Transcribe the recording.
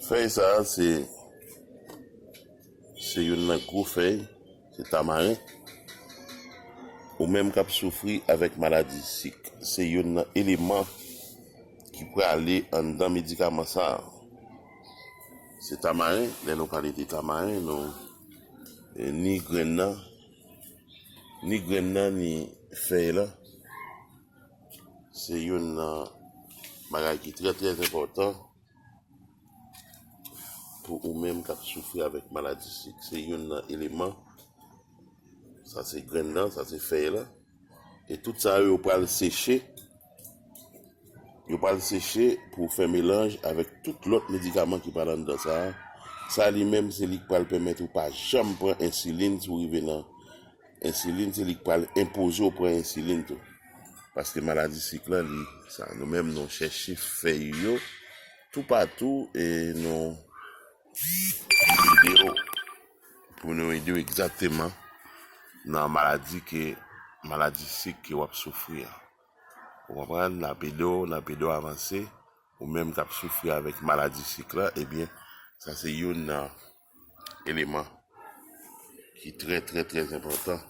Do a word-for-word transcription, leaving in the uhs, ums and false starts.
Fèy sa a, se se youn nan gwo fèy, se tamaren. Ou menm k ap soufri avèk maladi sik, se youn nan eleman ki prale anndan medikaman sa a. Se tamaren, lè nou pale de tamaren, nou, e, ni grenn nan, ni grenn nan, ni fèy la, se youn nan bagay ki trè, trè enpòtan pou ou menm k ap soufri avèk maladi sik. Se youn nan eleman. Sa se grenn nan, sa se fèy la. E tout sa yo, yo pral seche. Yo pral seche pou fè melanj avèk tout lòt medikaman ki pral anndan sa a. Sa li menm, se li k pral pèmèt ou pa janm pran ensilin si w rive nan ensilin, se li k pral enpoze w pran ensilin tou. Paske maladi sik la, li, sa, nou menm, nou chèche fèy yo toupatou e nou ede w, pou nou ede w egzakteman nan maladi ke, maladi sik ke w ap soufri a. Ou konprann? N ap ede w, n ap ede w avanse. Ou menm k ap soufri avèk maladi sik la, ebyen, sa se youn nan eleman ki trè, trè, trè enpòtan